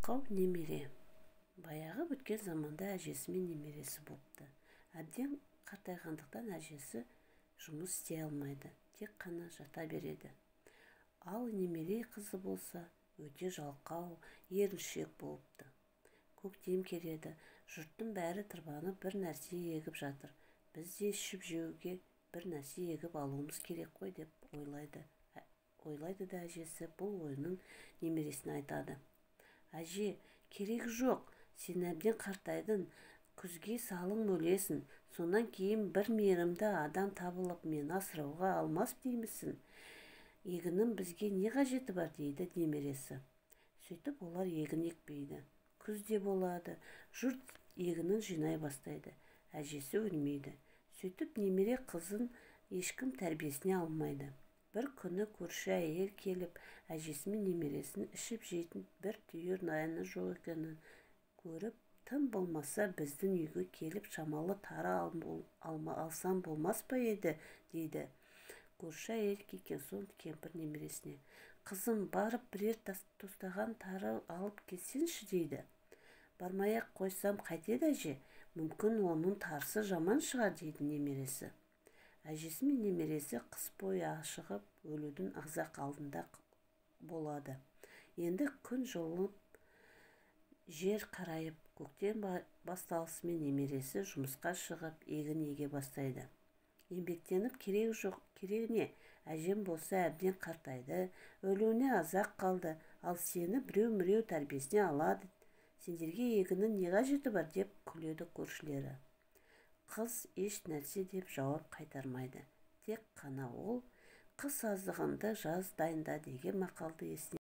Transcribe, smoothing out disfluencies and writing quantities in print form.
Жалқау немере. Баяғы өткен заманда әжесі мен немересі бопты. Әбден қартайғандықтан әжесі жұмыс істей алмайды, тек қана жата береді. Ал немере қызы болса, өте жалқау, еріншек болыпты. Көктем келеді, жұрттың бәрі тырбанып бір нәрсе егіп жатыр. Біз де ішіп жеуге бір нәрсе егіп алуымыз керек қой деп ойлайды. Ойлайды да әжесі бұл ойының немересіне айтады. Әже, керек жоқ, сен әбден қартайдың, күзге салың өлесің, сонан кейін бір мейірімді адам табылып, мені асырауға алмас деймісің? Егіннің бізге не қажеті бар, дейді немересі. Сөйтіп олар егін екпейді. Күз де болады, жұрт егінін жинай бастайды. Әжесі өлмейді. Сөйтіп немере қызын ешкім тәрбиесіне алмайды. Бір күні көрші әйел келіп, әжесі мен немересін ішіп жейтін бір түйір наны жоқ екенін көріп, тым болмаса біздің үйге келіп шамалы тары алсам болмас па еді, дейді. Көрші әйел кеткен соң кемпір немересіне: «Қызым, барып бірер тостаған тары алып келсеңші», дейді. «Бармай-ақ қойсам қайтеді, әже, мүмкін оның тарысы жаман шығар», дейді немересі. Әжесі мен немересі қыс бойы ашығып, өлудің аз-ақ алдында болады. Енді күн жылып, жер қарайып, көктем басталысымен немересі жұмысқа шығып, егін еге бастайды. Еңбектеніп керегі жоқ, керегі не? Әжем болса әбден қартайды, өлуіне аз-ақ қалды, ал сені біреу-міреу тәрбиесіне алады, сендерге егіннің не қажеті бар, деп күледі көршілері. Қыз еш нәрсе деп жауап қайтармайды. Тек қана ол «Қыс азығыңды жаз дайында» деген мақалды есіне